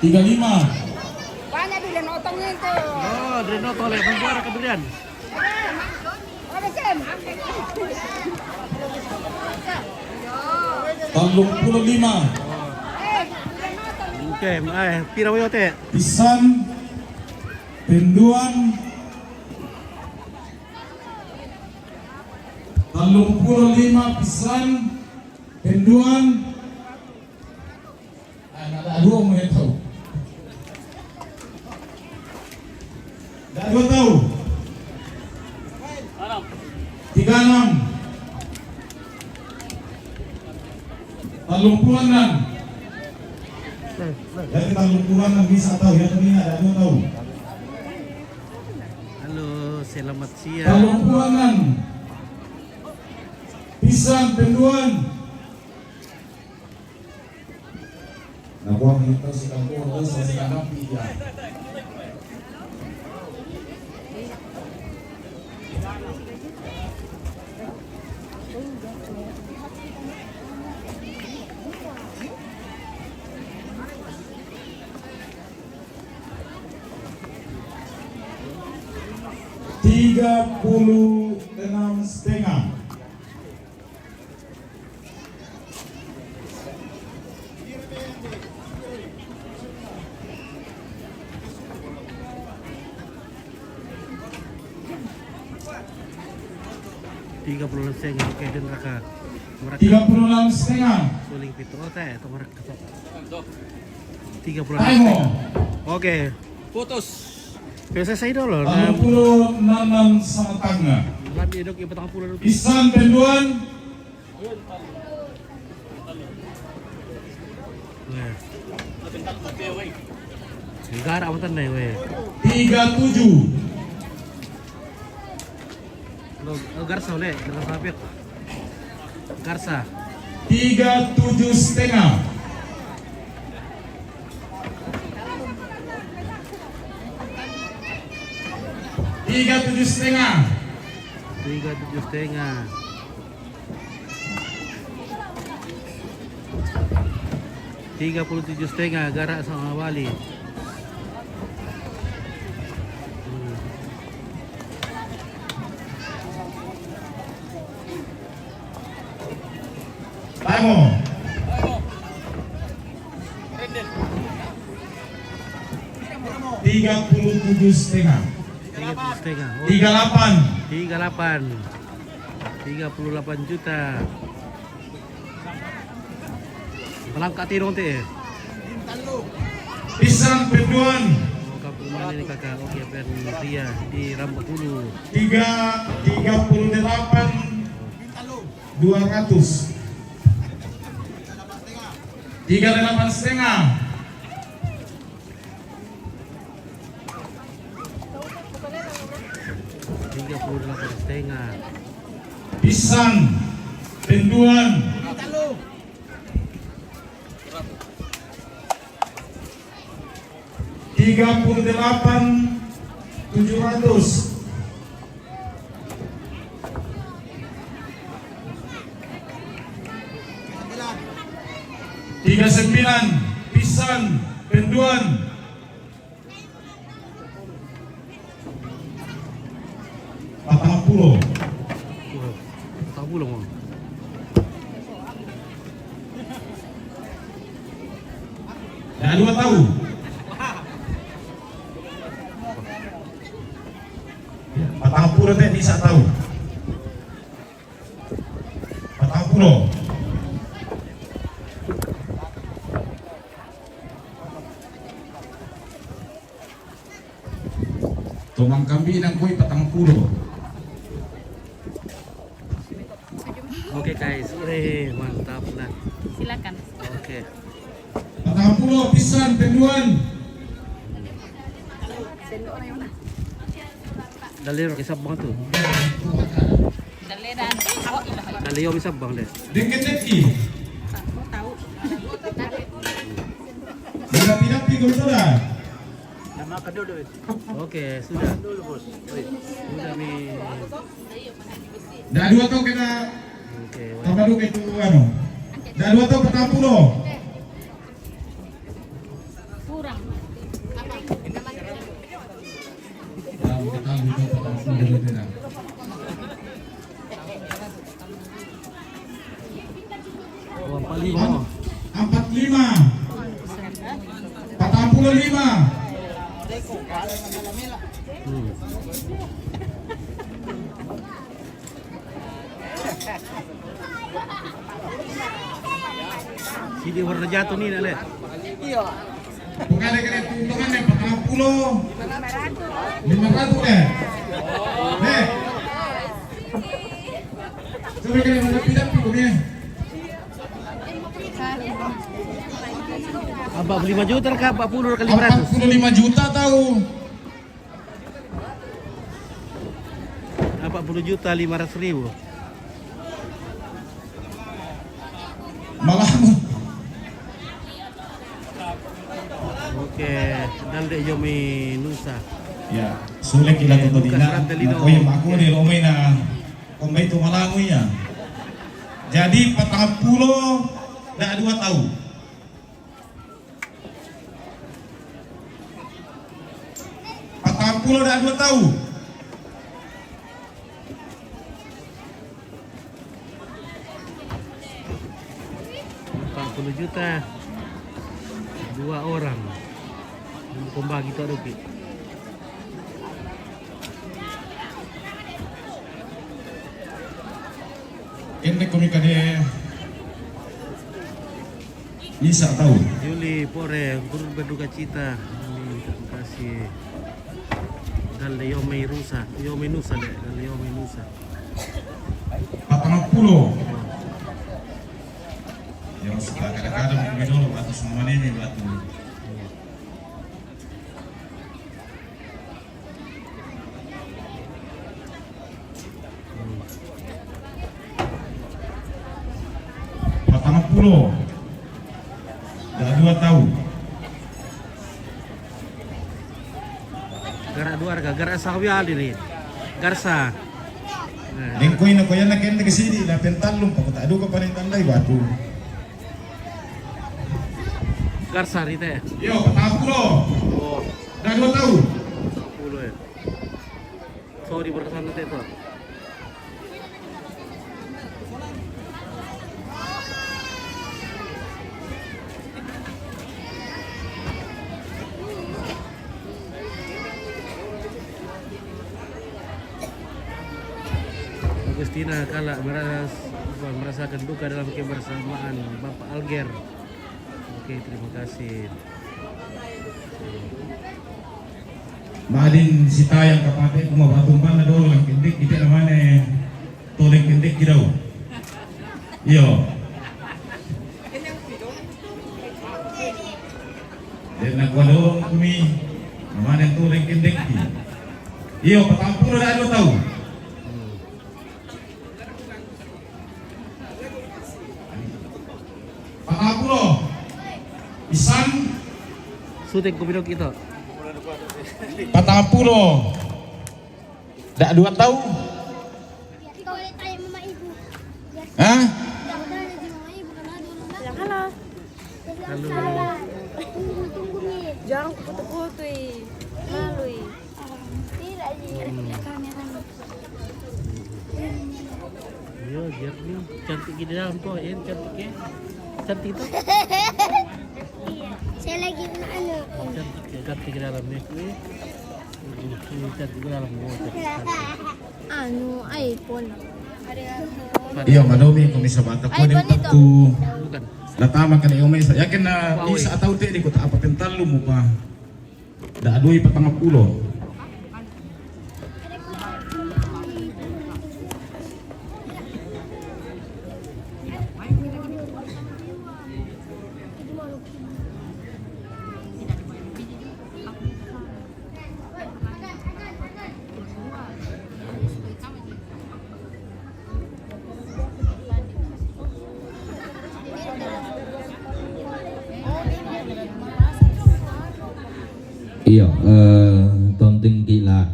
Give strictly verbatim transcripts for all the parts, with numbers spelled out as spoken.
Tiga lima. Banyak durian otongnya itu. Oh, durian otong, le, membuat ke durian. Tallung pulo lima. Oke, eh, pira wae te? Pisan penduan. Tallung pulo lima pisan penduan. Ah, ndak ada dua mau tahu. Ndak ada dua tahu. Tiga enam. Tallung pulo enam. Jadi tallung pulo enam bisa tahu ya, tapi ndak ada dua tahu. Halo, selamat siang. Tallung pulo enam. Pisan penduan. Nah, buang itu si kampung, terus masih ada tiga. Tiga puluh enam setengah. Tiga puluh enam setengah, oke, dan raka. Tiga puluh enam setengah. Suling pitu, oh, teh, itu mereka. Tiga puluh enam setengah. Oke. Putus. Biasa saya dulu. Tiga puluh enam sama tangga. Lebih dok, ibu tengah puluh. Pisan penduan. Weh. Negara apa tanda, weh? Tiga tujuh. Lo, lo garsa, le, garsa apa? Garsa. Tiga tujuh setengah. Tiga tujuh setengah. Tiga tujuh setengah. Tiga puluh tujuh setengah, garak sama wali. Hmm. Tamo. Tiga puluh tujuh setengah. Tiga puluh setengah. Oh. Tiga delapan. Tiga delapan. Tiga puluh delapan juta. Pelangkak tirong te. Pisan penduan. Oh, kampung mana ini, kakak? Oke, Fernria di Rambut Hulu. Tiga, tiga puluh delapan dua ratus. Tiga delapan setengah. Tiga puluh delapan setengah. Pisan penduan. Tiga puluh delapan tujuh ratus. Tiga sembilan, pisan penduan. Patang puluh. Patang puluh, Mang. Dah dua tahu. Patang puluh te bisa tahu. Patang puluh. Tomang kambing nang koi patang puluh. Oke, guys, weh, mantap lah. Silakan. Oke. Patang puluh pisan penduan. Dalil kisah bang tu. Dalil dan. Dalil kisah bang deh. Dengki-dengki. Tahu. Tidak-tidak pikul sudah. Nama kedua duit. Oke, sudah. Dulu, Bos. Sudah, Mi. Dah dua tahu kita. Oke, tambah dulu itu, anu. Dah dua tahu patang puluh. Kurang. Empat lima. Empat lima. Patang puluh lima. Sini warna jatuh ni, nak lihat. Bukan ada kena keuntungan ni, patang puluh. Lima ratus ni. Ni. Coba kena mana pindah puluh ni. Empat puluh lima juta kah, empat puluh kali lima ratus? Empat puluh lima juta tahu. Empat puluh juta lima ratus ribu. Malah. Oke, dal de' yomi nusa. Ya, sulit kita tuh. Dina. Aku yang aku di Roma na kombai tu malah ya. Jadi patang puluh dah dua tahu. Patang puluh dah dua tahu. Empat puluh juta dua orang. Kumbagi tu ada. Kende kumi kade. Isa tahu. Yuli pore, turut berduka cita. Amin. Terima kasih. Dal de yomi rusa, yomi nusa de, dal de yomi nusa. Patang puluh. Ya, sudah kadang-kadang kumi dulu, batu semua ini, batu. Patang puluh. Dah dua tahu. Gara' dua harga, gara' sawi ali ni. Garsa. Nah. Lengkoi na koyan na kende ke sini, na pentallum, paku tak duka paling tandai batu. Garsa rite. Yo, patang puluh. Oh. Dah dua tahu. Patang puluh ya. Sorry, berkesan nanti itu. Agustina, kala meras-, merasakan duka dalam kebersamaan Bapak Alger. Oke, terima kasih. Madin sitayang kapate kuma batumpan na dolo lang kendik, kita namane toleng kendik kidau. Iyo. Dan na kuwa dolo kumi namane toleng kendik ki. Iyo, patang puluh dah dua tahu. Patang puluh. Isan. Syuting ku bidok itu. Patang puluh. Dak dua tahu. Hah? Halo. Jangan kutu-kutu, ih. Malu, ih. Iya, biar ni cantik di dalam tu, Ian, cantik ya. Cantik tu. Iya, saya lagi nak anu. Cantik ya, cantik di dalam ni. Ini cantik di dalam ni. Anu, iPhone. Iya, madomi ko misa bata ko din takku. Bukan. Latama kan iyo misa. Yakin na Huawei. Isa atau te di kota apa pental lu mo pa. Dak doi patang puluh. Iyo, eh, tonting kila.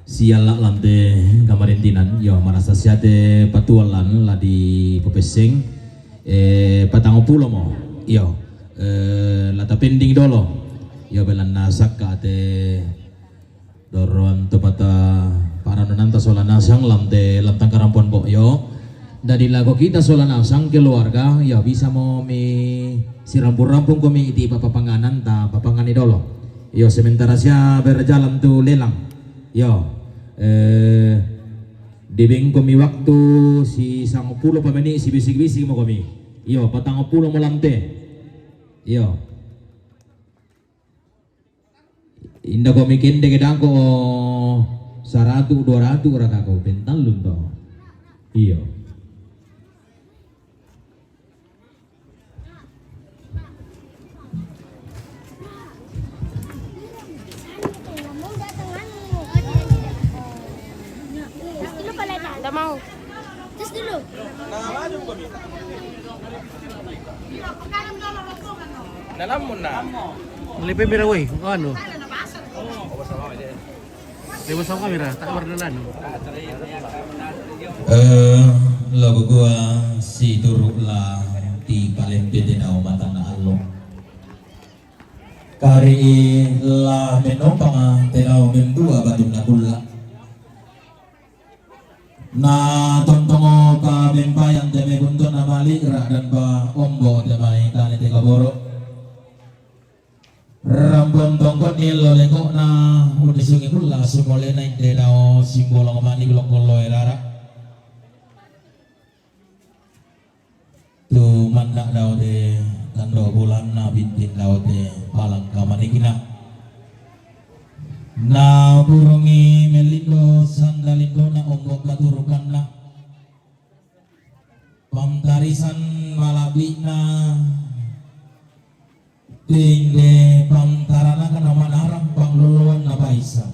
Sial la' lam te kamarintinan, iyo, marasa siate patualan la di papesseng, eh, patang pulo mo, iyo, eh, la tapending dolo, iyo, belanna sakka te Doroan to pata paranonanta sola nasang lam te lantang karampuan bo' iyo. Dadi lako kita solana sang keluarga, iyo, bisa mo mi sirampung-rampung komi iti papangananta, papangan i dolo. Iyo, sementara sia berjalan tu lelang. Iyo, eh, dibeng komi waktu si sangopulo pa meni, si bisik-bisik mo komi. Iyo, patangoppulo mo lante. Iyo. Inda komi kende kedako saratu, dua ratu raka ko pentallun to. Iyo. Tidak mau. Tes dulu. Dalam mo na. Malipe mira, woi. Ano? Lepas sama kamera, tak pernah lanu. Eh, lagu gua si turuk la ti palempe tenau matana allo. Kari la menompang tenau membua batunna kulla. Na tontongo pa membayang te mai buntu na malik ra dan pa ombo te mai tane te kaboro. Rambon tongkot ni lo lekokna undi sungi kulla sumolena inde dao simbolong mani lokko loe rara. Tu manna dao te tando bulanna bintin dao te palangka manikina. Na burungi melindo sanda lindona ombo katurukanna. Pamtarisan malabina tingge pamtarana kana manarang pangloloan na paisa.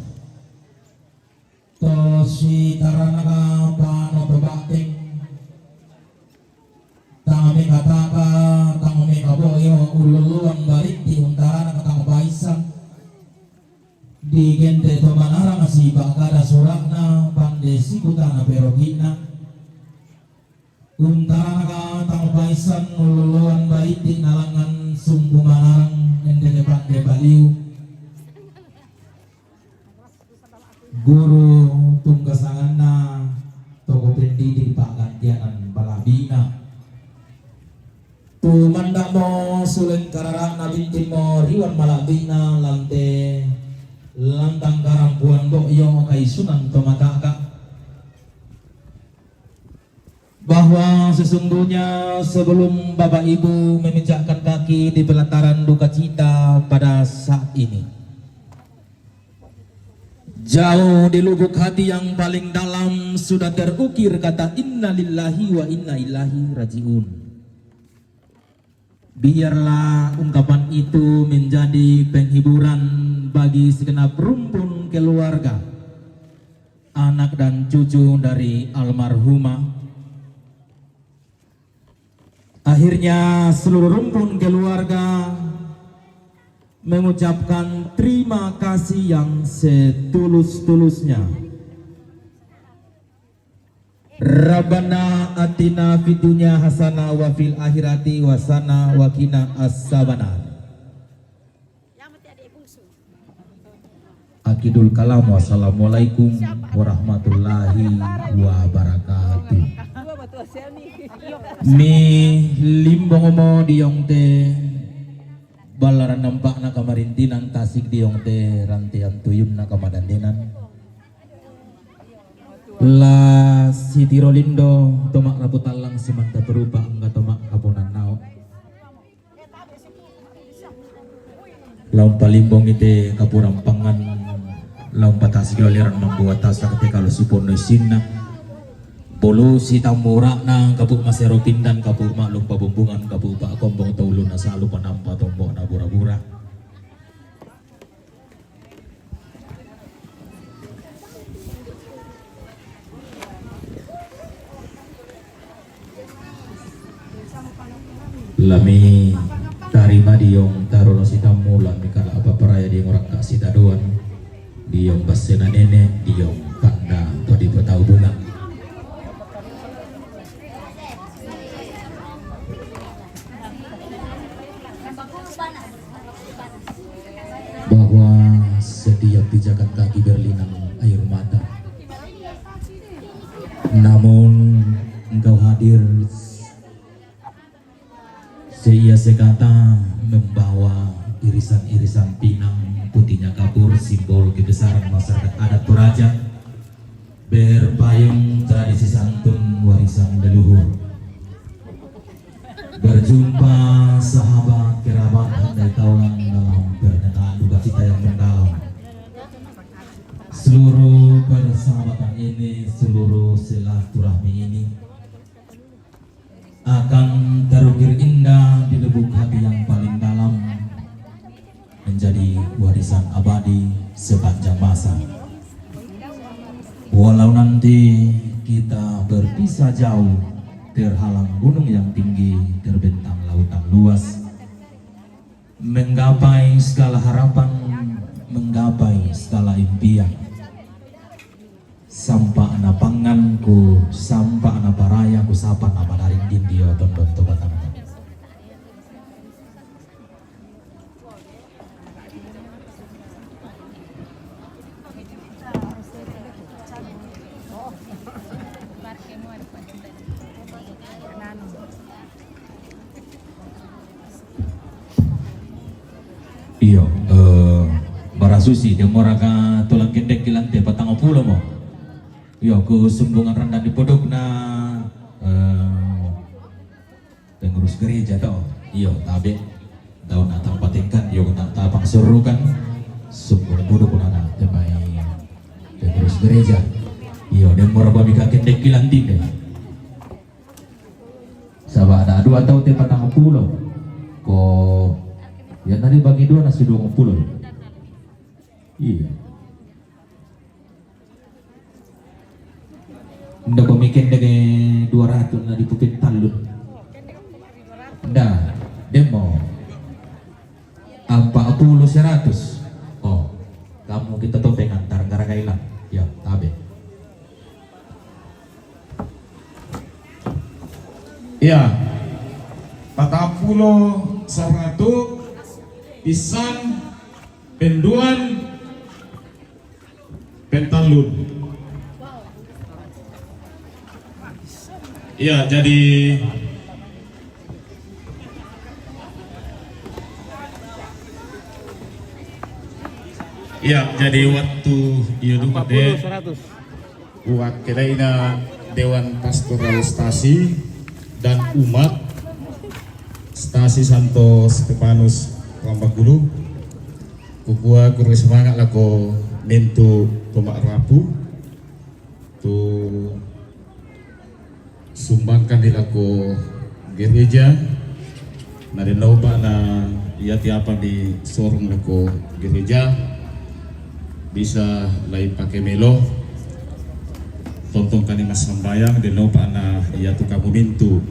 Tosi taranaka pano to bateng. Tang mekataka, tang mekaboyo, ululuan baritti untaranaka tang baisan. Digente to manarang sipa kada surakna, pande sikutana perokina. Untaranaka tang baisan ululuan baritti nalangan sumbu manarang endele pande baliu. Guru tunggasanganna toko pendidik panggantianan malabina. Tu mandamo suleng kararana bintin mo riwan malabina lante lantang karampuan bo iyo kaisunan tomataka. Bahwa sesungguhnya sebelum Bapak Ibu meminjakkan kaki di pelataran duka cita pada saat ini, jauh di lubuk hati yang paling dalam sudah terukir kata innalillahi wa inna ilaihi rajiun. Biarlah ungkapan itu menjadi penghiburan bagi segenap rumpun keluarga, anak dan cucu dari almarhumah. Akhirnya seluruh rumpun keluarga mengucapkan terima kasih yang setulus-tulusnya. Rabbana atina fid dunya hasanah wa fil akhirati hasanah wa qina azabannar. Akidul kalam, wassalamualaikum warahmatullahi wabarakatuh. Mi limbong mo diong te balaran nampakna kamarintinan tasik diong te rantean tuyunna kamadandenan. La sitiro lindo tomak rapu tallang simanta perupa angga tomak kaponan nao. Laung palimbong ite kapurampangan laung patasi galiran mambuat tasak te kalu sipono isinna. Bolu sitamurana kapu masero pindan kapu maklum pabumbungan kapu pak kombong tauluna salu panampa tombok na bura-bura. Lami tarima diong tarono sitammu lami kala apa paraya diong rakka sitadoan diong bassena nene diong panda podi petau bunga. Bahwa setiap pijakan kaki berlinang air mata. Namun engkau hadir Seia sekata membawa irisan-irisan pinang putihnya kapur, simbol kebesaran masyarakat adat Toraja, berpayung tradisi santun warisan leluhur. Berjumpa sahabat kerabat handai taulang dalam pernyataan duka cita yang mendalam. Seluruh persahabatan ini, seluruh silaturahmi ini akan terukir indah di lubuk hati yang paling dalam, menjadi warisan abadi sepanjang masa. Walau nanti kita berpisah jauh, terhalang gunung yang tinggi, terbentang lautan luas, menggapai segala harapan, menggapai segala impian. Sampa na pangan ku, sampa na paraya ku, sapa na manaring dindio tondon to batang. Iyo, eh, barasusi, de mora ka tulang kendek ki lante patang pulo mo. Iyo, ku sumbungan randan di podok na, eh, pengurus gereja to. Iyo, tabe. Daun atang patengkan, iyo, tak tapang serukan. Sumbungan podok na, na, temai pengurus gereja. Iyo, de mora bami ka kendek ki lante de. Saba ada dua tau te patang pulo. Ko, ya tadi bagi dua na si dua pulo. Iya. Nda pemikin dege dua ratus na di pupin talun. Nda, demo. Ampat puluh seratus. Oh, kamu kita to pengantar gara-gara ilang. Ya, tabe. Ya, patang pulo saratu, pisan, penduan, pentalun. Ya, jadi, ya, jadi waktu iyo duma de. Wakilai na Dewan Pastoral Stasi dan umat Stasi Santo Stefanus Rambagulu, kukua kurre semangat lako mintu tomak rapu tu sumbangkan di lako gereja. Na de naupa na iya tiapa di sorong lako gereja bisa lai pake melo. Tontong kani massambayang de naupa na iya tu kamu mintu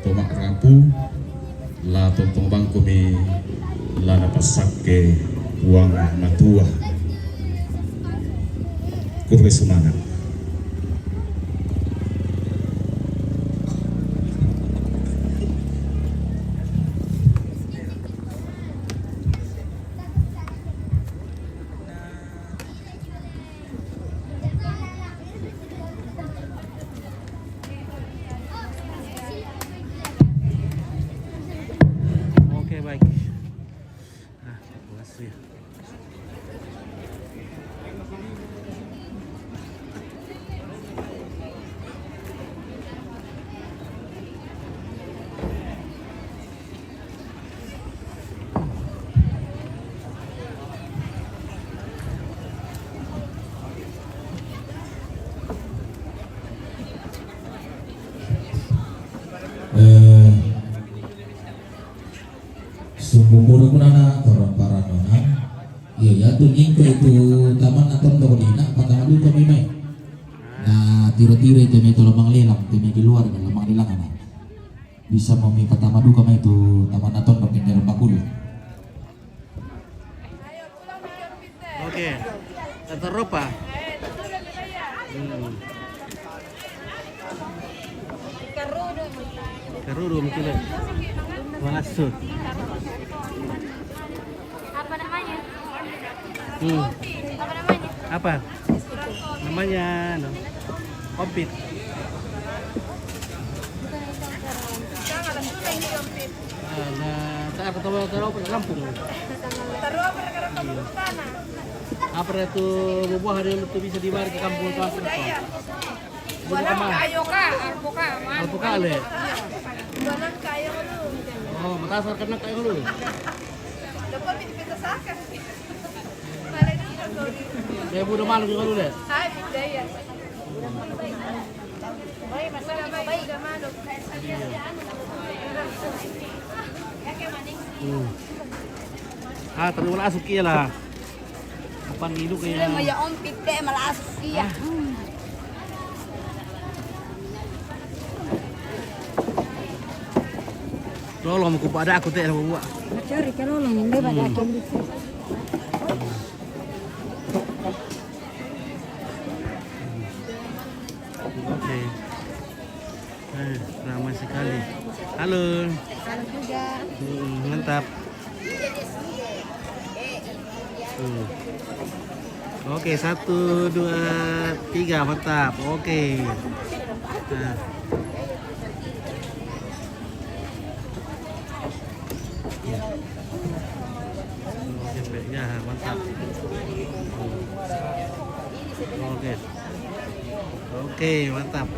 tomak rapu. La tontong bangku mi la napassakke Puang Matua. Kurre semangat. Oke, baik. Nah, makasih. Eh, sumbu puru kunana torong paranonan. Iya, ya tu ningko itu taman atau toko dina patang duka mi mai. Na tiro-tiro itu mi tolong manglelang, itu mi keluar dalam manglelang ana. Bisa mami patama duka mai tu taman atau toko dina bakulu. Oke. Tata ropa. Hmm. Karudu mungkin. Walasu. Apa namanya? Hmm. Apa namanya? Apa? Namanya, anu, Covid. Nah, tak ada tahu taruh apa kampung. Taruh apa, karena kampung sana. Apa itu buah-buahan yang itu bisa dibawa ke kampung tuan? Buah kayu kah, alpukat, mana? Alpukat le. Buah kayu dulu. Oh, Makassar kena kayu dulu. Dapat pintu-pintu sakan. Malah dulu kau di. Ya, udah malu juga dulu deh. Hai, udah ya. Baik, Mas. Udah baik, udah malu. Hmm. Ah, tapi wala asuk iya lah. Kapan hidup ya? Sudah mau ya ompit deh, malah asuk iya. Ah. Hmm. Lolong mau kupa ada aku teh, mau buat. Cari ke lolong, yang bebas. Hmm. Akan di sini. Oke. Eh, ramai sekali. Halo. Halo juga. Hmm, mantap. Hmm. Oke, satu, dua, tiga, mantap. Oke. Nah. Ya. Oke, ya, mantap. Oke. Oke, mantap.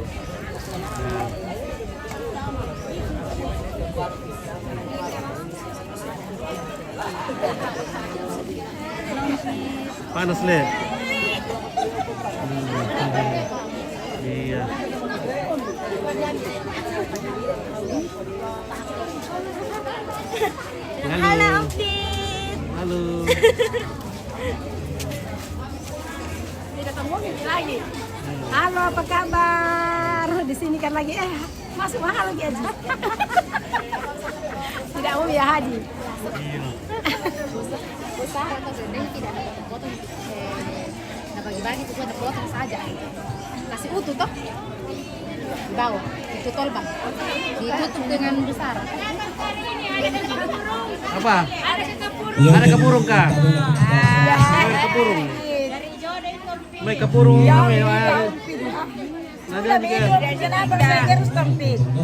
Panas, Le. Hmm. Iya. Halo. Halo, Ompit. Halo. Tidak ketemu lagi. Halo, apa kabar? Di sini kan lagi, eh, masuk mahal lagi aja. Tidak mau ya, Haji. Iya. Usaha atau sedang tidak ada potong, eh, nah, bagi-bagi itu ada potong saja. Nasi utuh toh? Di bawah, itu tolbang. Ditutup dengan besar. Apa? Iya, ada kepurung kah? Ada kepurung. Mai kepurung. Iya, iya. Nah, janji kan?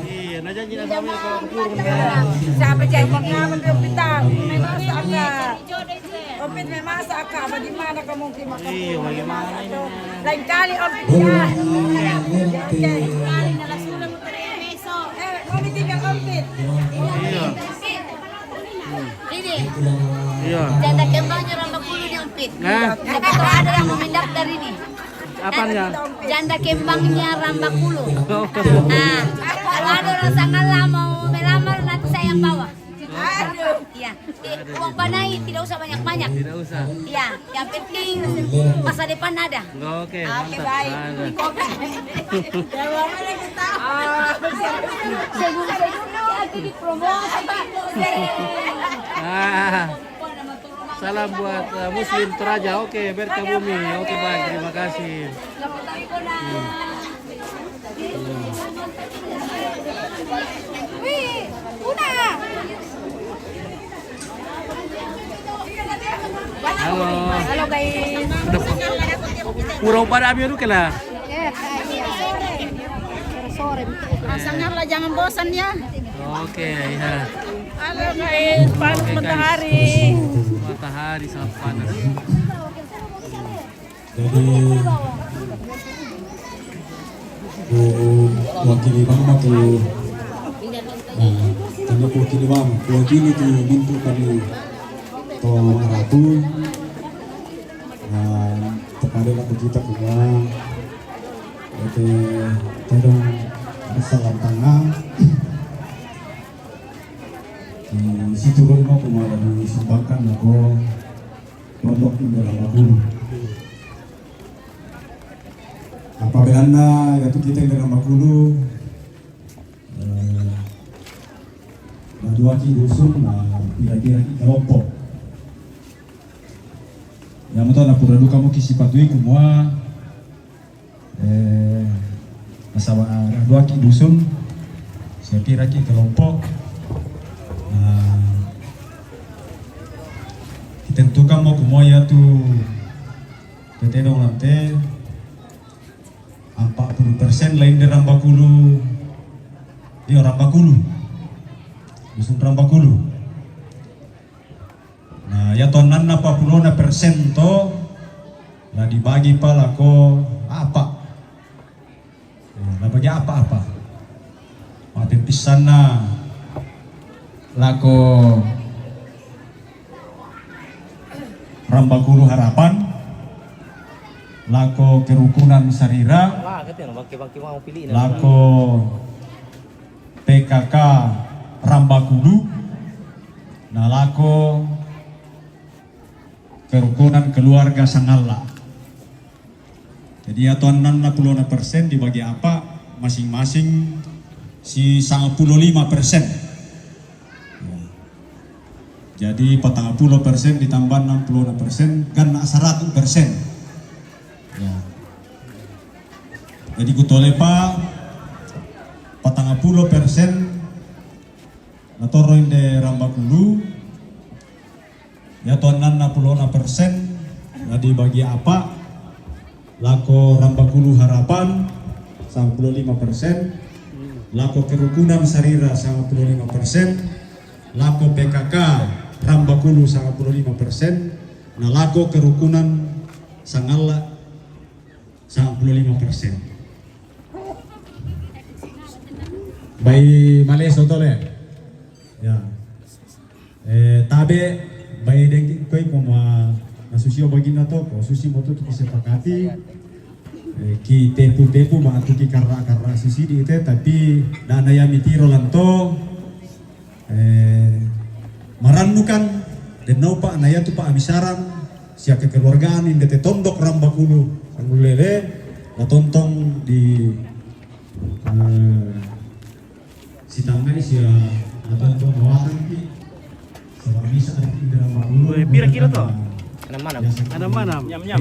Iya, nah, janji nak sama kepurung. Siapa janji nama dia kita? Memang masak, Kak. Ompit memang masak, Kak. Bagaimana kamu terima kasih? Iya, bagaimana ini? Lain kali, Ompit, ya. Oke. Eh, mau ditinggal, Ompit. Iya. Ini. Iya. Janda kembangnya Rambakulu di Ompit. Nah. Tapi kalau ada yang mau mendaftar ini. Apanya? Janda kembangnya Rambakulu. Oh. Ah, kalau ada orang Sangala mau melamar, nanti saya yang bawa. Aduh. Iya. Eh, uang panai tidak usah banyak-banyak. Tidak usah. Iya, yang penting masa depan ada. Oke, oke, mantap. Baik. Ada. Kopi. Yang mana kita? Ah, senyum-senyum nanti dipromosi. Ah. Salam buat, eh, Muslim Toraja. Oke, Berkabumi. Oke, baik. Terima kasih. Hmm. Halo. Halo, guys. Udah pu-, pura pada ambil dulu lah. Iya, iya. Sore. Pasangnya lah, jangan bosan ya. Oke, ya. Halo, guys. Panas matahari. Matahari sangat panas. Jadi, ku wakili mama tu, eh, kami ku wakili mama, ku wakili tu mintu kami tu maratu, eh, tapaleha ku kita ku mama, ete tedong salam tangan, eh, situ rumah ku mama disumbangkan aku. Pondok Indah Rambakulu. Apabila na yaitu kita Indah Rambakulu, eh, baduaki dusun, na kira-kira ki kelompok. Ya, mutu na pura duka mo ki sipatu iku mua, eh, nasaba, ah, duaki dusun, saya kira ki kelompok. Nah, ditentukan mo ku mua yaitu tete dong lante, empat puluh persen lain di Rambakulu. Iyo, Rambakulu. Dusun Rambakulu. Na, iya to annanna pa pulona persen to, la dibagi pa lako apa. Nah, la bagi apa-apa. Mappempissanna lako Rambakulu Harapan, lako Kerukunan Sarira, lako P K K Rambakulu, na lako Kerukunan Keluarga Sangalla. Jadi, iya to annanna pulona persen dibagi apa, masing-masing si sangpulo lima persen. Ya. Jadi, patangpulo persen ditambah enam puluh persen, ganna seratus persen. Ya. Jadi, kutolepa patangpulo persen natoro inde Rambakulu, iya to annanna pulona persen, na dibagi apa, lako Rambakulu Harapan, sangpulo lima persen, lako Kerukunan Sarira, sangpulo lima persen, lako P K K Rambakulu, sangpulo lima persen, na lako Kerukunan Sangalla, sangpulo lima persen. Bai maleso tole. Ya. Eh, tabe, bai dengki koi ko ma, na susi o baginna to, ko susi mo to tu kisepakati. Eh, ki tepu-tepu ma tu ki karra-karra susi di te, tapi dana iya mitiro lanto. Eh, marannukan, den naupa na iya tu pa abisarang, sia kekeluargaan inde te tondok Rambakulu, Rambulele, la tontong di, eh, sitangai sia, la tontong mawatang ki, sama bisa arti inde Rambakulu. Woi, pira kilo to? Enam manam. Enam manam. Nyam, nyam.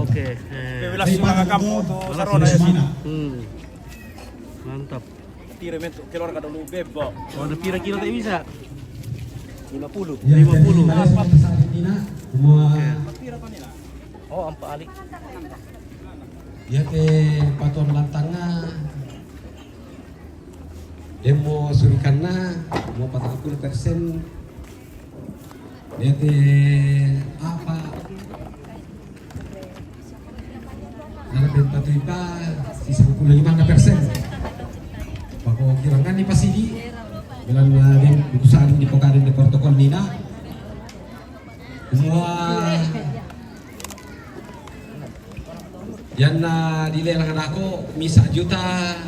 Oke. Eh. Tapi langsung makan kamu tu sarona ya. Hmm. Mantap. Tiro mentu keluarga dulu bebo. Oh, ada pira kilo tak bisa? Lima puluh. Ya, lima puluh. Jadi, pada saat ini, nak, semua. Oke. Oh, ampa ali. Iya te patuan lantanga. Demo surikanna, mau patang puluh persen. Iya te apa? Nala pempatui pa si sangpulo lima persen. Pako kirangan ni pasidi. Bilang, eh, den, buku sari di pokaden di protokol nina. Semua iyanna dilelang anakku, misa juta.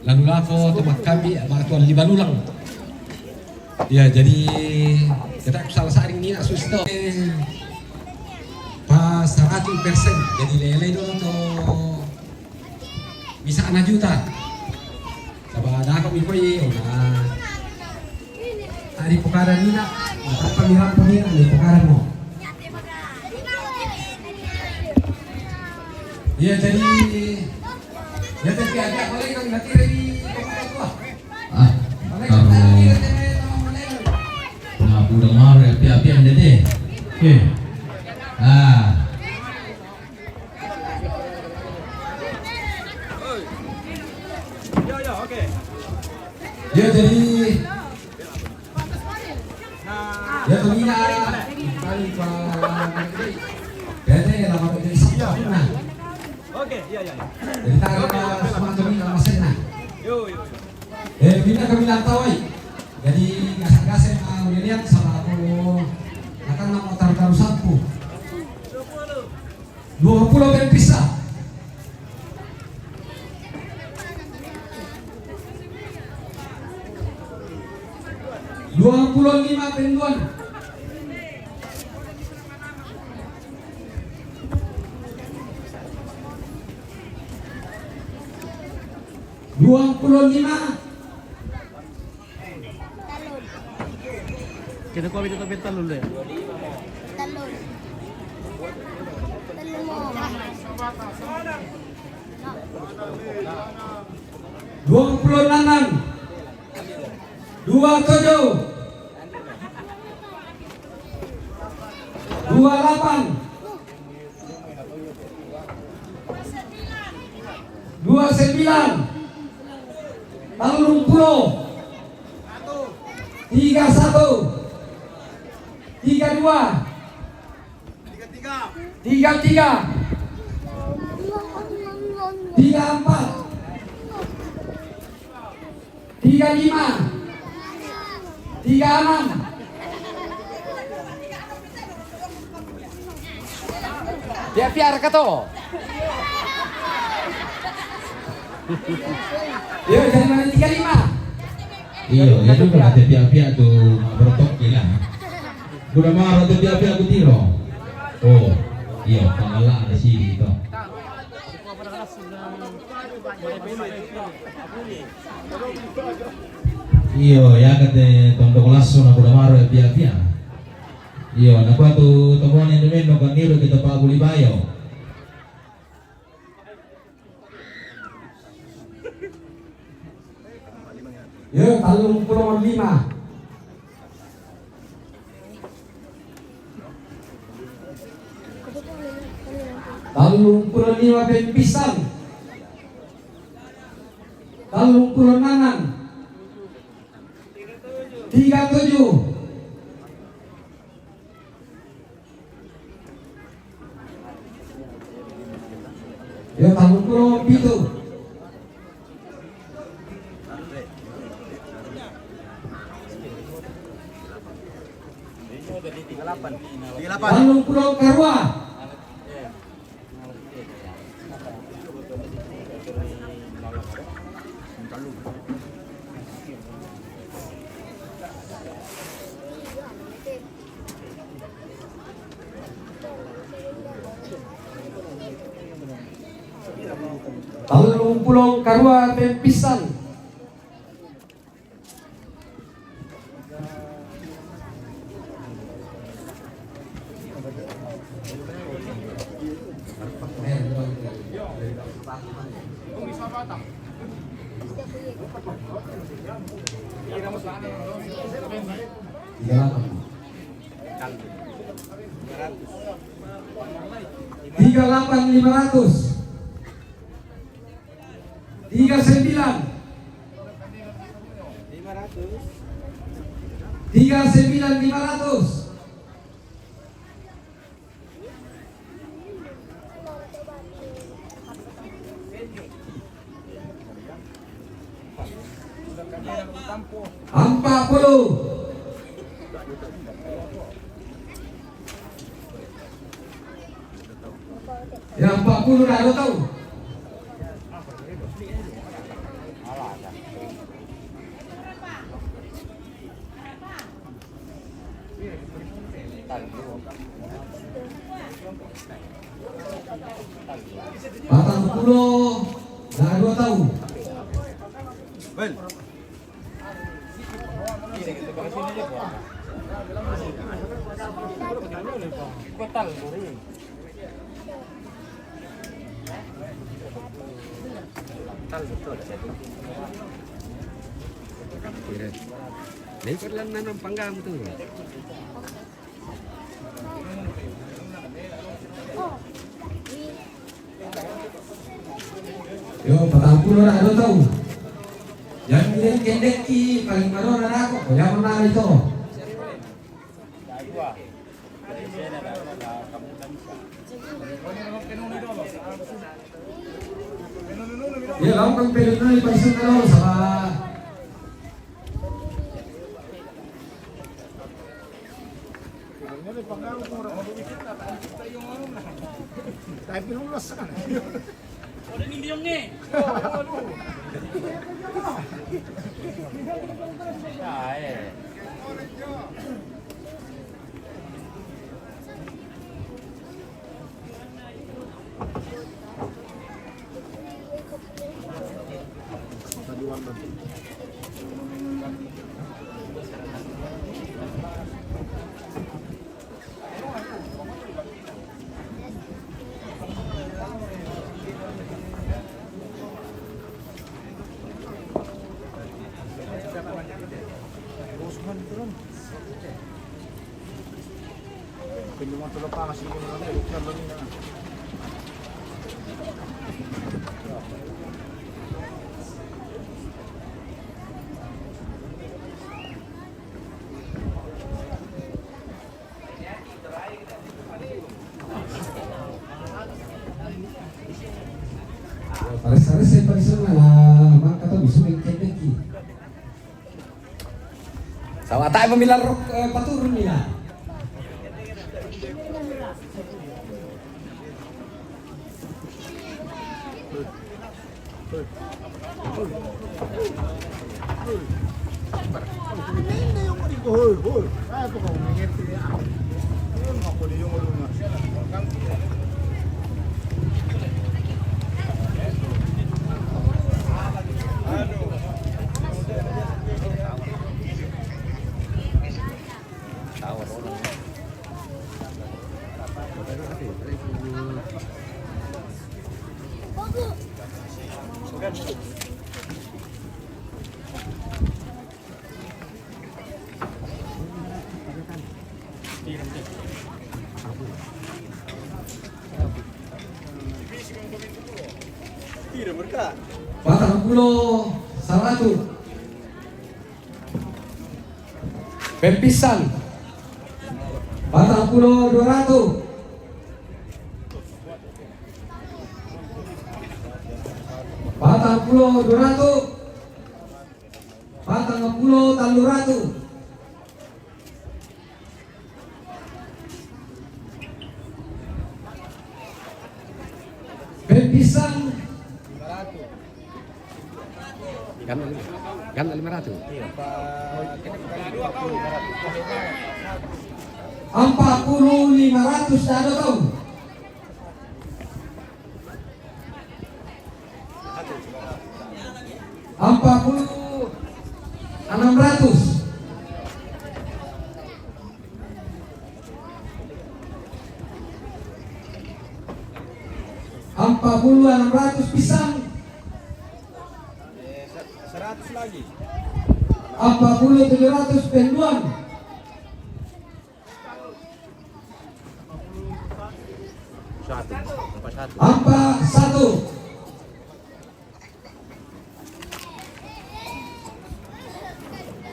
Lalu lako to makkambi, batuan lima lulang. Ya, jadi kita salah saring ni nak susto. Pas seratus persen, jadi lelai dulu to. Bisa anak juta. Coba ada apa mikoi, nah. Ari pokaran ni nak, apa mirang pemira ni pokaran mo. Ya, jadi, ya, tapi agak boleh kan nanti dari. Ah, kalau. Nah, udah marah, api-api yang dede. Oke. Ah. Ya, jadi, ya, pemina, kali Pak. Jadi, ya, lama jadi siap, nah. Oke, iya, iya, iya. Jadi, tak ada semua pemina masih, nah. Yo, yo, yo. Eh, pindah kami lantau, eh. Jadi, gasek-gasek, ah, William sama aku akan nama taruh-taruh sapu. Dua puluh ben pisah. Dua puluh lima ben duan. Dua puluh lima. Kita kuah itu tapi telur deh. Telur. Telur. Dua puluh enam. Dua tujuh. Dua delapan. Dua sembilan. Tallung pulo. Tiga satu. Tiga dua. Tiga tiga. Tiga tiga. Tiga empat. Tiga lima. Tiga enam. Dia piara ka to. Yo, jadi mana tiga lima? Iyo, itu kan ada pihak-pihak tu, Bro Toki lah. Kuda maro tu pihak-pihak ku tiro. Oh, iyo, pangala ada sini tu. Iyo, ya kate tondok laso na kuda maro ya pihak-pihak. Iyo, na kuatu tomone demeno kan niro kita pa buli bayo. Yo, tallung pulo lima. Tallung pulo lima pempisan. Tallung pulo nangan. Tiga tujuh. Yo, tallung pulo pitu. Tallung pulo karua. Tallung pulo karua pempisan. Tiga delapan lima ratus. Tiga sembilan. Tiga sembilan lima ratus. Empat puluh. Ya, empat puluh dah, dua tahun. Patang puluh dah, dua tahun. Lebar lan nanam panggang tu. Yo, patang puluh dah, dua tahun. Yang dia kendek ki paling baru dah aku, yang mana itu? Ya, lawan kan pele na ipaisan na lawan sa. Tapi lulos kan. Udah ning biong ni. Ah, eh. Terus saya pada sana lah, maka tahu bisa main kendeki. Sawah tak pemilar, eh, paturun ya. Patang puluh saratu. Pempisan. Patang puluh dua ratu. Patang puluh dua ratu. Patang puluh talu ratu. Pempisan. Ganda lima, ganda lima ratu. Ampat puluh lima ratu, dah ada tau. Ampat puluh anam ratu. Ampat puluh anam ratu pisang. Seratus lagi. Ampat puluh tujuh ratu penduan. Satu. Ampat satu. Ampat satu.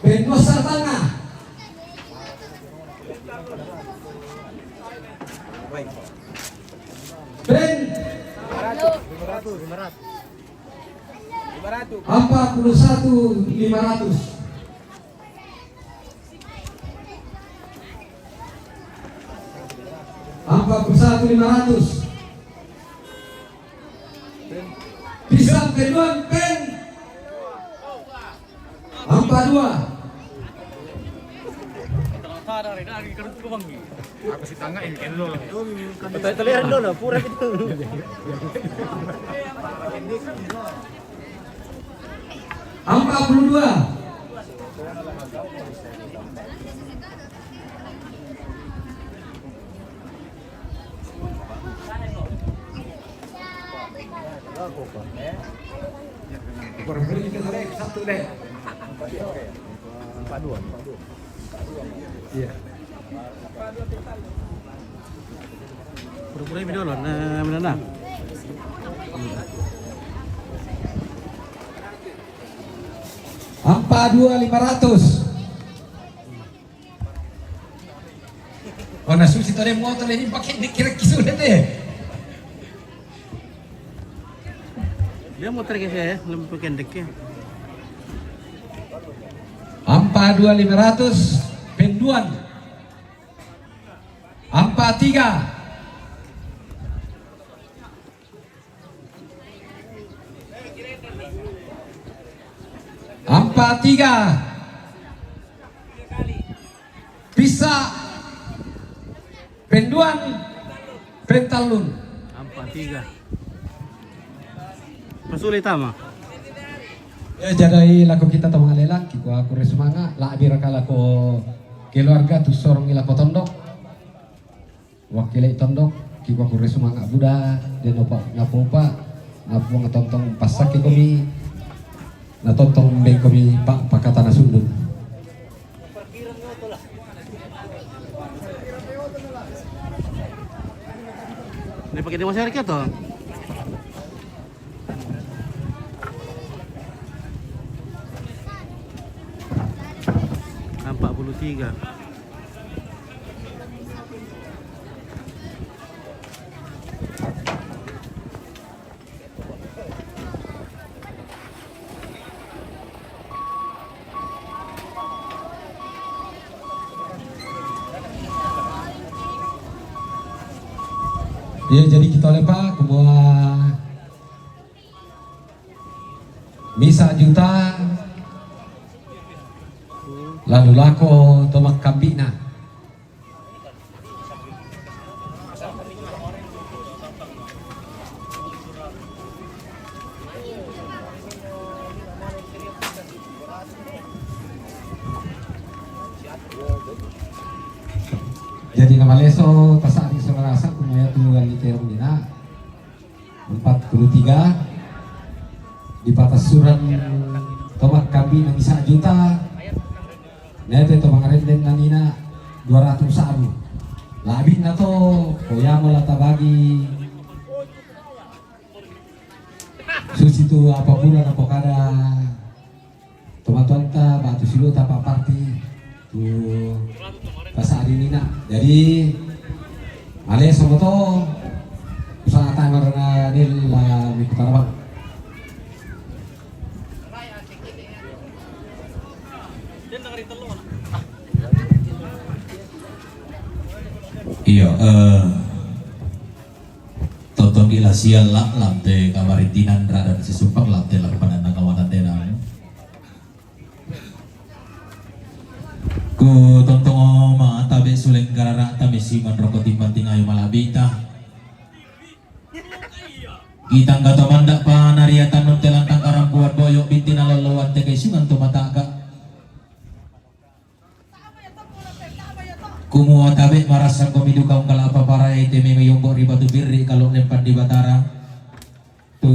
Penduan sartanga. Ben. Lima ratus. Lima ratus. Lima ratus. Ampat puluh satu lima ratus. Ampat puluh satu lima ratus. Pisang penduan pen. Ampat dua. Aku si tanga ini kan lo. Betul, terlihat dulu, pura gitu. Ampat puluh dua. Kurang beri kita, Lek, satu, Lek. Empat dua, empat dua. Iya. Pura-pura ini dulu, nah, mana, nah. Ampat dua lima ratus. Oh, na susi tadi motor ini pakai dikira kisu deh. Dia motor ke saya, lebih pendek ya. Ampat dua lima ratus penduan. Ampat tiga. Ampat tiga. Pisang penduan, pentalun. Ampat tiga. Pasuli tama. Ya, jadi lako kita tau mangalelak, kiko aku re sumanga, la abira ka lako keluarga tu sorong i lako tondok. Wakilai tondok, kiko aku re sumanga buda, de nopa, napopa, napuang tontong pasaki komi, na tontong be komi pa, pakatana sundun. Ini pakai dewasa harga tuh. Empat puluh tiga. Iya, jadi kita lepa kumua misa juta lalu lako to makkambina. Jadi namaleso tasa'ring saudara-saudara, kumua tu lalli terong dina empat puluh tiga, dipatassureng to makkambina misa juta. Nete to mangarendeng nanina dua ratus abu. Labina to, ko yamo la tabagi. Susitu apa pura napokada tomatoanta batu siluta pa parti tu pasa'rinina. Jadi maleso moto usaha tamarna nil la mikutarabang. Iyo, eh, totong di lasial la lante kamarintinan radan sisumpang lante lampanan nakawanan denang. Ku tontongo matabe suleng karara tamisi manroko timbang tingayu malabita. Gitang gato mandak pa nariatan nunte lantang karampuan boyok bintina loloan teke sungan tu mataka. Kumua tabe marasang komi duka ungkala apa parai teme mayombo ri batu birri kalau lempan di batara. Tu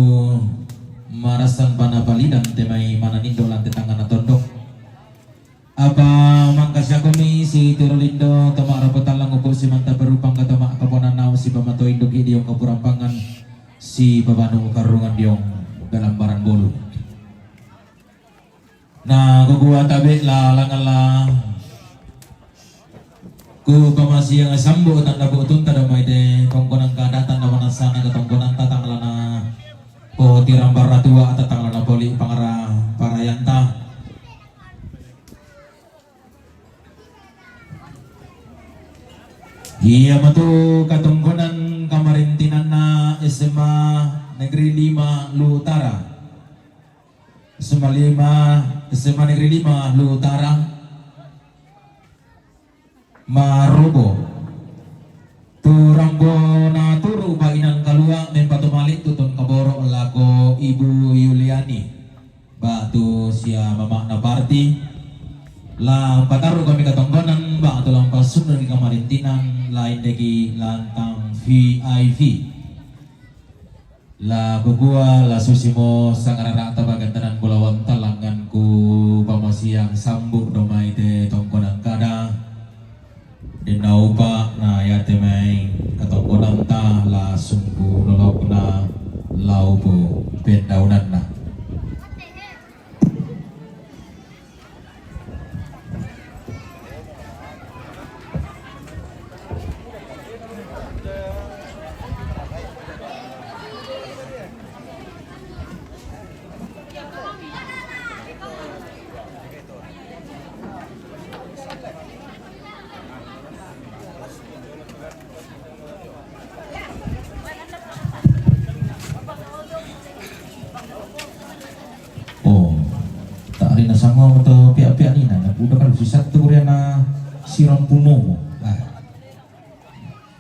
marasang pana palidan temai mana nindo lante tangana tondok. Apa mangkasiakomi si turu lindo toma rapo tallang upo si manta berupang katoma kaponanau si pamato induk diong kapurampangan si pabanu karungan diong dalam barang bolu. Na kukua tabe la langala. Ku pamasiang sambu tanda butunta damai te tongkonan kada tanda manasana ke tongkonan tatang lana. Po tirang baratua tatang lana poli pangara parayanta. Iya matu katongkonan kamarintinanna S M A Negeri lima Lu Utara. S M A lima, S M A Negeri lima Lu Utara. Marobo. Tu rambo naturu pa inang kalua mempatu malik tutun kaboro lako Ibu Yuliani. Batu sia mamakna parti. La pataru kami katongkonan batu lampa sundur di kamarintinan lain deki lantang V I P. La kukua la susimo sangararata bagantanan bulawanta langngan ku pamasiang sambu domai te tongkonan kada. Denna upa na yate mai katongkonanta la sumpu lolokna laupu pendaunanna. Oh, tak ada na sama atau pihak-pihak ni na, na budak kan susah tu korea na siram puno. Ah.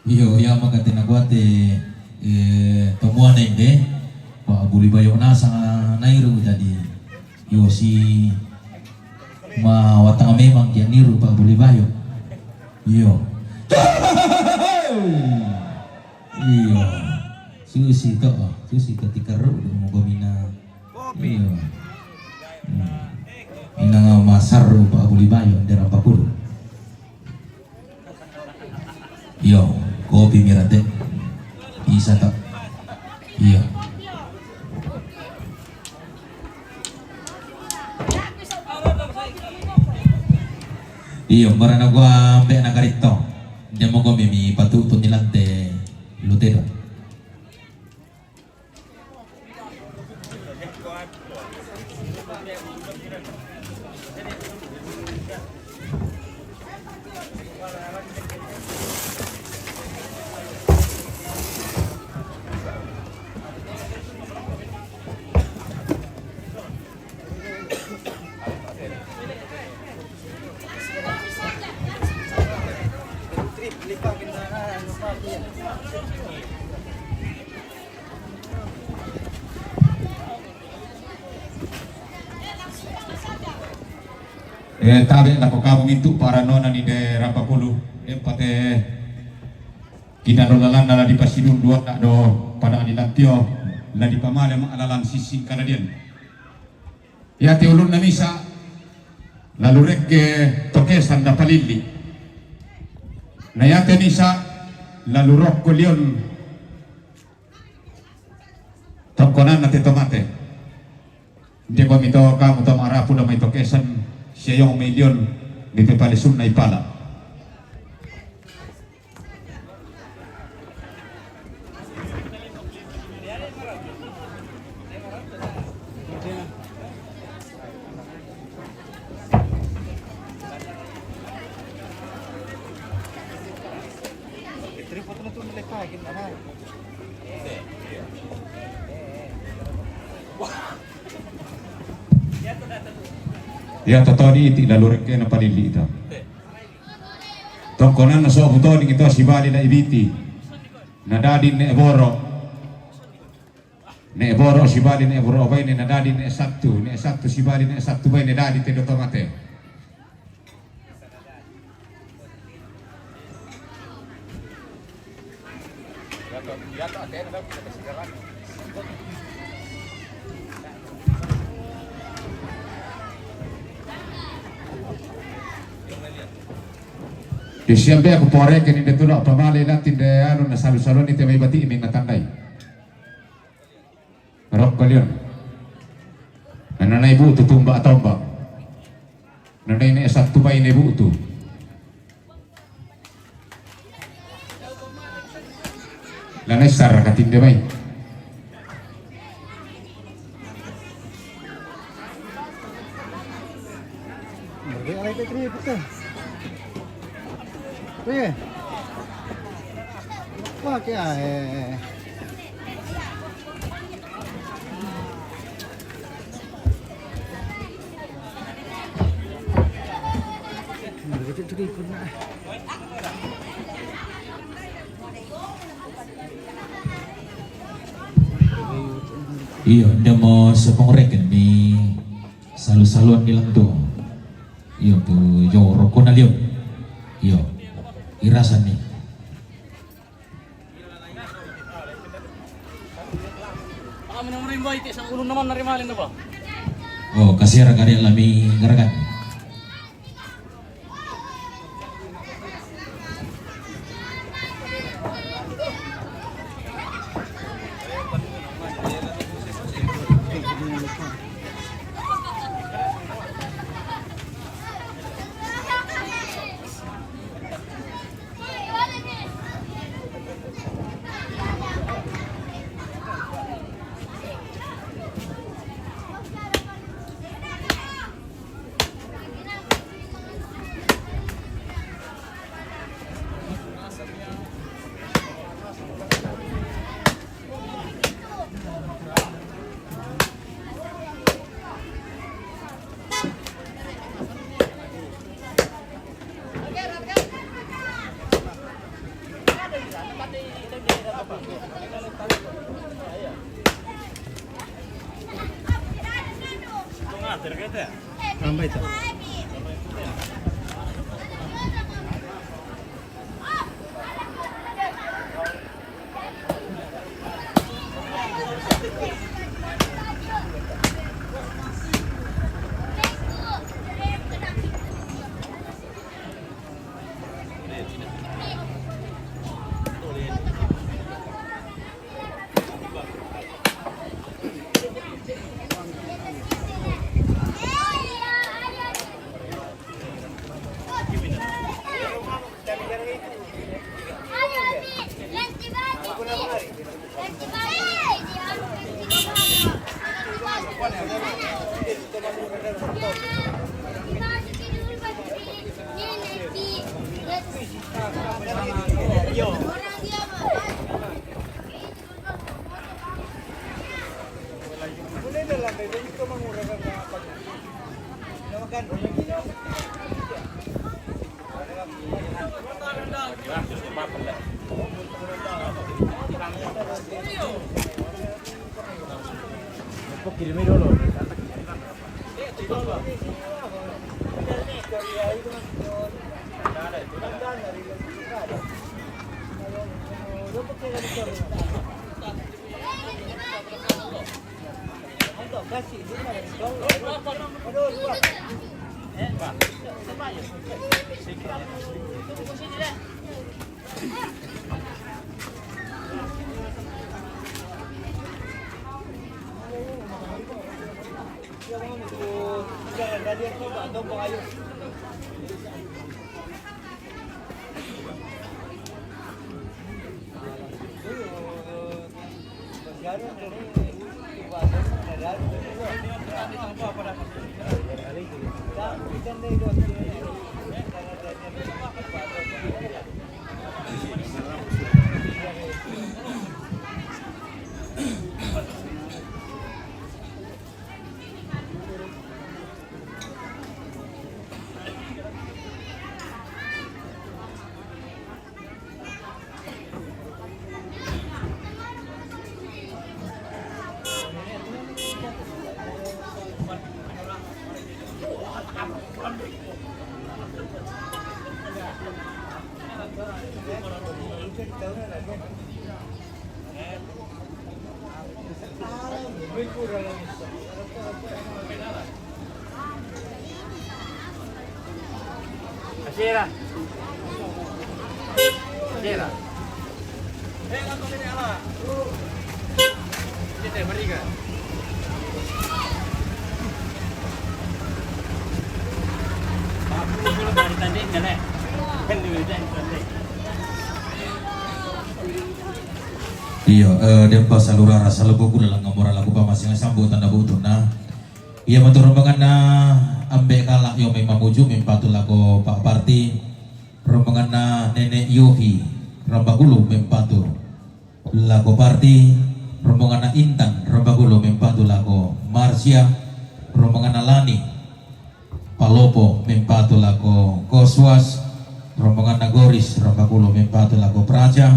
Iyo, iya maka tena kuate, eh, tomuane inde, pa buli bayo na sanga nairu jadi. Iyo si ma watanga memang kia niru pa buli bayo. Iyo. Iyo. Susi to, susi to tikaru mo gomina. Iyo. Hmm. Inanga masaru pa buli bayo dera pakuru. Iyo, kopi mirate. Bisa to. Iyo. Iyo, barana gua ambe na karito. Demo gua mimi patu tu nilante lutero. Eh, tabe' lako kamu mintu' parannuanna ni de' Rapakulu, eh, pate kinaro lalanna la dipassidundu' do padang ni Lantio, la dipamale ma'lalan sissing kadadian. Iate ulunna misa', lalu rekke to kesan dapalilli. Na iate misa', lalu rokko lion tongkonanna te to mate. Inde' ko mito kamu to ma'rapu da mai to kesan, sia iong mai lion, di te pale sunna ipala. Iya, totodi iti lalu rekke na palilli ita. Tongkonanna sobu toding ito sibali na ibiti. Na dadi ne boro. Ne boro sibali ne boro baine na dadi ne satu, ne satu sibali ne satu baine dadi te do to mate. Di siambe aku poreke ni de tulo pamale nanti de anu na salu-salu ni te mai bati ini na tandai. Rokko lion. Nana nai butu tumba tomba. Nana ini esat tuba ini butu. Lana sar katinde mai. Oke, alai Petri, Petri. Oke, ah, eh. Iyo, nda mo sepong reken mi salu-saluan bilang tu. Iyo, tu jauh rokok na liyo. Iyo, irasan ni. Kami nang rimba iti sang ulun naman narimalin na ba? Oh, kasira kari lami garagan. Tambah itu. Asira. Asira. Sini, berikan. Pak, dulu dari tadi, ngelek. Kan dulu dari tadi. Iyo, eh, dempa salura rasa lebuku dalam ngamura laku pamasing sambutan dabu tuna. Iya, matu rombonganna Ambe Kalak yo memang muju mempatu lako Pak Parti, rombonganna Nenek Yohi Rambagulu mempatu lako Parti, rombonganna Intan Rambagulu mempatu lako Marsya, rombonganna Lani Palopo mempatu lako Koswas, rombonganna Goris Rambagulu mempatu lako Praja,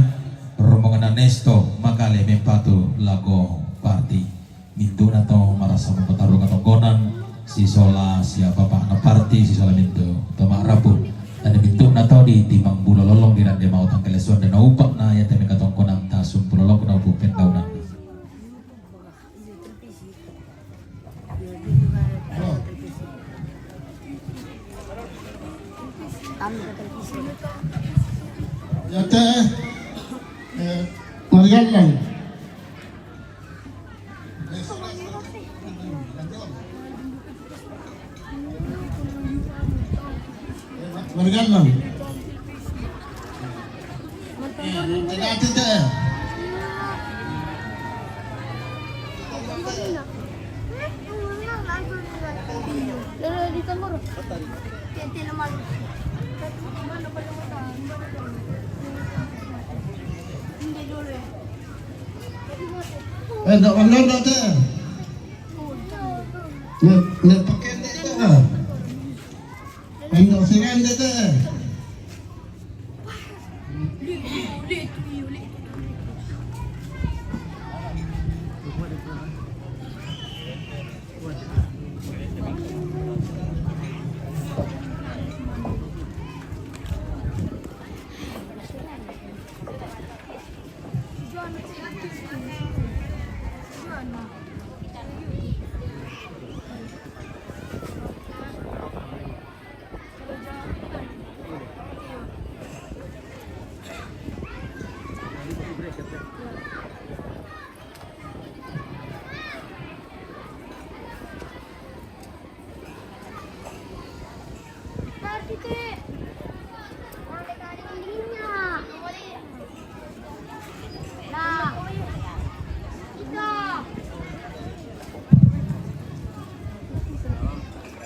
rombonganna Nesto Makale mempatu lako Parti. Mintu'na to marasa mapataru katongkonan, sisola sia bapa'na Parti, sisola mintu to ma'rapu. Tadi mintu'na to di timang bulo lolong di rande mau tangkelesuan dan upa'na ya teme katongkonan tasumpu lolong na upu pendaunan. Ya te, eh, Marianan. Marianan. Tidak, tidak. Eh, dak mana dak teh? Nek, nek pakai dak teh. Pondok Siran tete.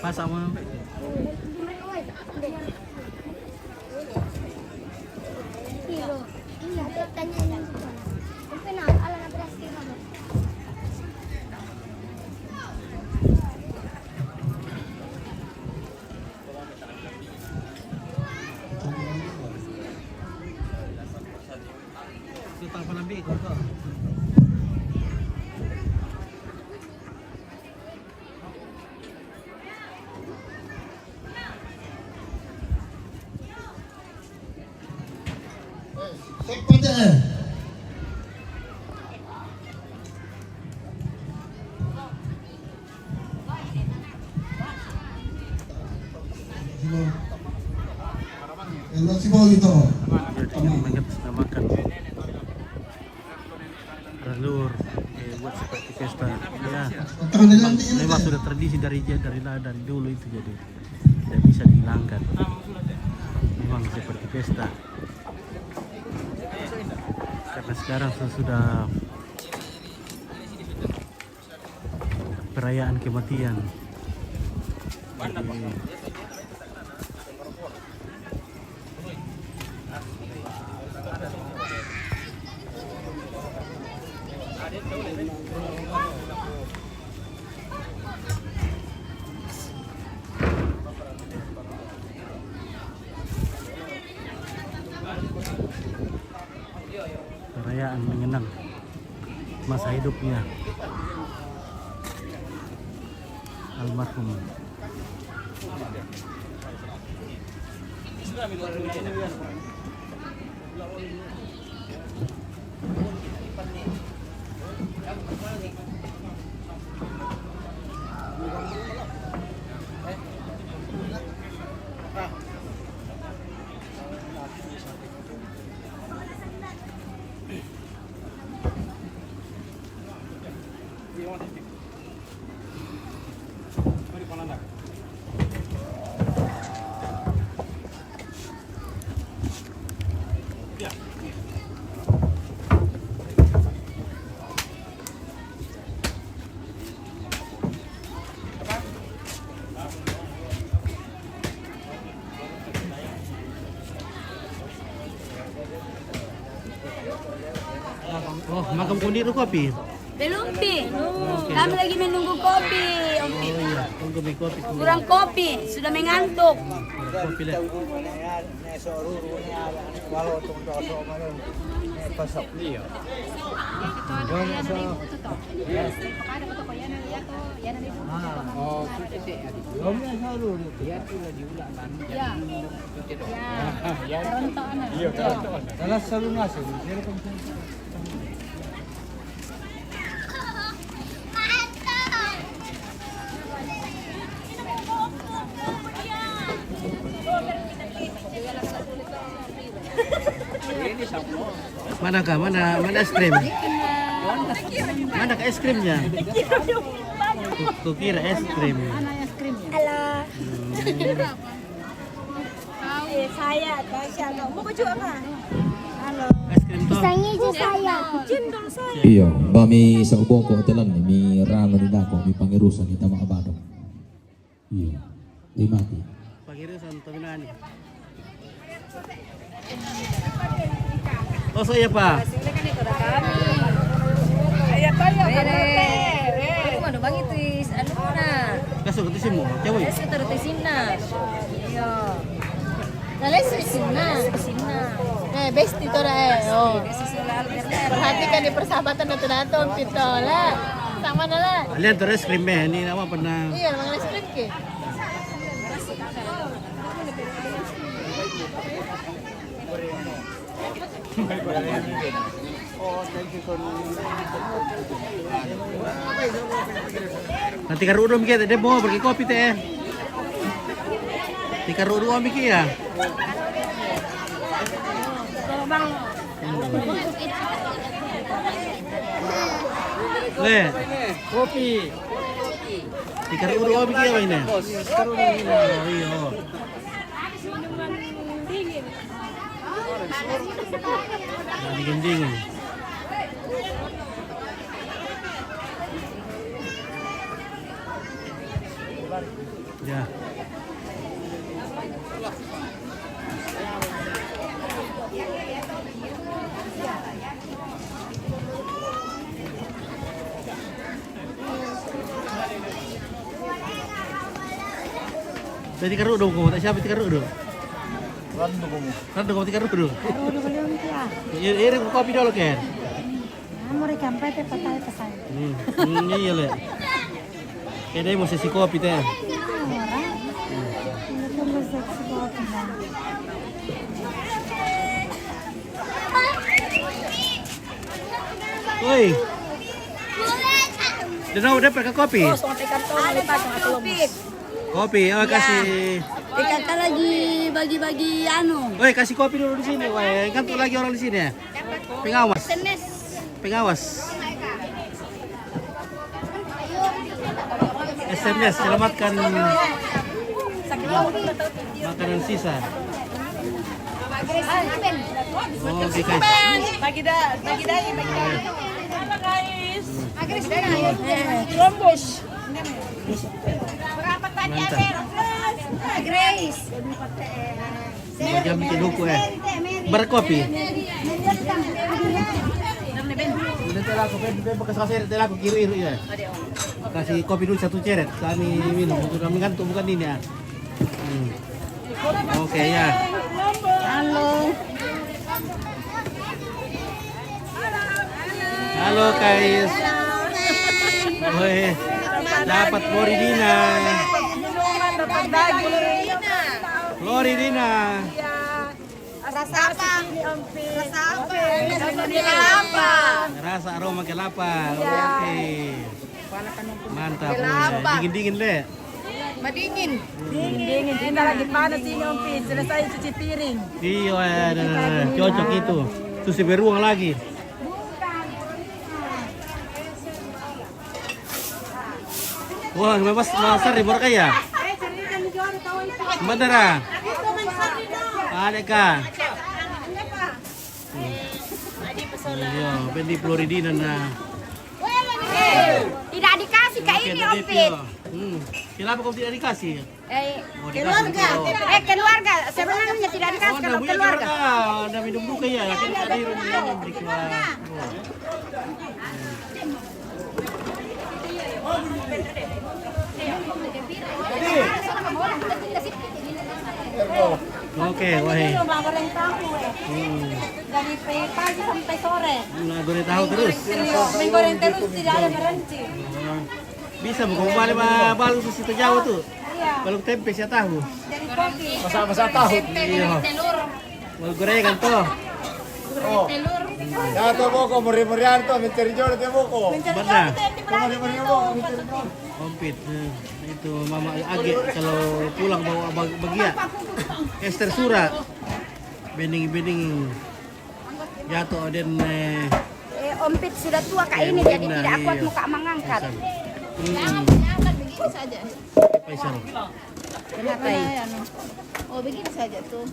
Pas sama. Yang nasi bau itu. Jadi, mengatasnamakan alur, eh, buat seperti pesta. Ya, memang sudah tradisi dari, dari, dari dulu itu, jadi tidak bisa dihilangkan. Memang seperti pesta. Karena sekarang sudah perayaan kematian. Jadi, perayaan mengenang masa hidupnya almarhum. Oh, makan kundi itu kopi? Belum, Pi. Kami lagi menunggu kopi, Om Pi. Oh, iya, tunggu mi kopi, tunggu. Kurang kopi, sudah mengantuk. Kurang kopi, leh. Iya. Oh, iya, iya. Ya. Iya, iya. Salah selalu ngasih. Mana kah? Mana, mana es krim? Mana kah es krimnya? Ku-, kukira es krim. Mana es krimnya? Halo. Hmm. Eh, saya, Tasya, mau baju apa? Halo. Es krim toh? Sangi je saya. Cendol saya. Iyo, ba mi sa ubong ko hotelan ni, mi rano ni dako, mi pangirusan ni tama abado. Iyo, di mati. Pangirusan, tapi nani? Oh, so iya, Pak. Iya, Pak, iya, Pak. Bere. Bere. Aku mau numpang itu, is, anu, na. Kasih ke sini, cewek. Kasih ke sini, na. Iya. Lale sini, na. Sini, na. Eh, besti tora, eh. Oh. Perhatikan di persahabatan natu-natu, Om Pito, lah. Sama, lah. Kalian terus krim, eh. Ini nama pernah. Iya, emang es krim, Ki? Nanti karu udah mikir, dia mau pergi kopi teh. Di karu udah mikir ya. Le. Kopi. Di karu udah mikir apa ini? Oh, iya. Nah, dingin-dingin. Ya. Tadi karu dong, kau tak siapa tadi karu dong. Randu komu. Randu komu tinggal dulu. Baru dulu belum dia. Iri kopi dulu, Ken. Nah, mau ikan pete patai pesan. Hmm, hmm, iya, Le. Kede mau sesi kopi teh. Orang. Ini tuh mau sesi kopi, nah. Woi. Dia mau dapat ke kopi? Oh, sama ikan tuh, lupa sama aku. Kopi, oh, kasih. Ikan kan lagi bagi-bagi anu. Woi, kasih kopi dulu di sini. Woi, kan tuh lagi orang di sini ya. Pengawas. Pengawas. S M S, selamatkan makanan sisa. Oh, oke, guys. Bagi dah, bagi dah, bagi dah. Halo, guys. Rombos. Berapa tadi? Mantap. Grace. Macam bikin huku, eh. Berkopi. Udah telaku, ben, ben bekas kasih telaku kiri iru ya. Kasih kopi dulu satu ceret, kami minum. Untuk kami kan tuh bukan ini ya. Hmm. Oke ya. Halo. Halo, guys. Woi, dapat Floridina. Dapat daging. Floridina. Rasa apa? Rasa apa? Rasa kelapa. Rasa aroma kelapa. Iya. Oke. Mantap. Kelapa. Dingin-dingin, Le. Madingin. Dingin, dingin. Kita lagi panas ini, Om Pit. Selesai cuci piring. Iya, ada, ada, ada. Cocok itu. Cuci beruang lagi. Wah, bebas, Mas Sari, murah kaya. Bener, ah? Ada, Kak. Iya, ben di Floridina, nah. Tidak dikasih, Kak, ini, Om Pit. Hmm. Kenapa kau tidak dikasih? Eh, keluarga. Eh, keluarga. Sebenarnya tidak dikasih kalau keluarga. Ada minum buka ya, kan ada di rumah yang beri keluarga. Oke, wah. Dari pagi sampai sore. Nah, goreng tahu terus. Menggoreng terus, tidak ada berhenti. Bisa buka balik ma balu susi Jawa tuh. Iya. Balu tempe sia tahu. Jadi kopi. Masak-masak tahu. Iya. Balu gorengan tuh. Oh. Ya tuh boko muri-murian tuh mencari jodoh tuh boko. Mencari jodoh tuh yang di Belanda. Muri-muri boko mencari jodoh. Om Pit, eh, itu Mama Age kalau pulang bawa bag- bagia. Ester Sura. Bening-bening. Jatuh dan eh, Om Pit sudah tua, Kak, ini jadi tidak kuat mau, Kak, mengangkat. Jangan diangkat, begini saja. Faisal. Kenapa? Oh, begini saja tuh.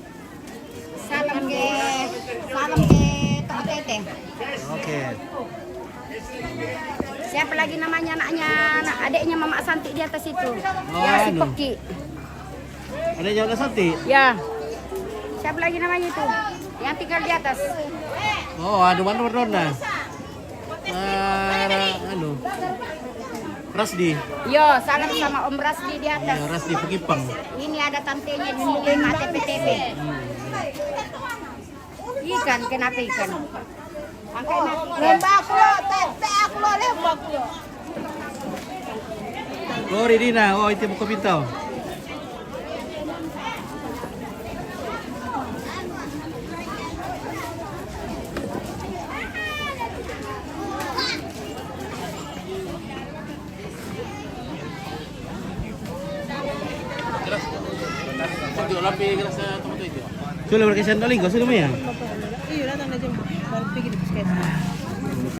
Salam ke, salam ke Tok Tete. Oke. Siapa lagi namanya anaknya, anak adiknya Mama Santi di atas itu? Oh, yang si Poki. Ada jauh Santi? Ya. Siapa lagi namanya itu? Yang tinggal di atas. Oh, anu mana berdona? Eh, anu. Rasdi. Yo, salam sama Om Rasdi di atas. Iya, Rasdi Pekipang. Ini ada tantenya di sini, Mak Tepe-tepe. Ikan, kenapa ikan? Angkat mati. Lembah aku lo, tete aku lo, lembah aku lo. Lori Dina, oh, itu buku pintau. Sudah berkesan kali, kau sudah ya? Iya, datang aja. Baru pergi di puskesmas.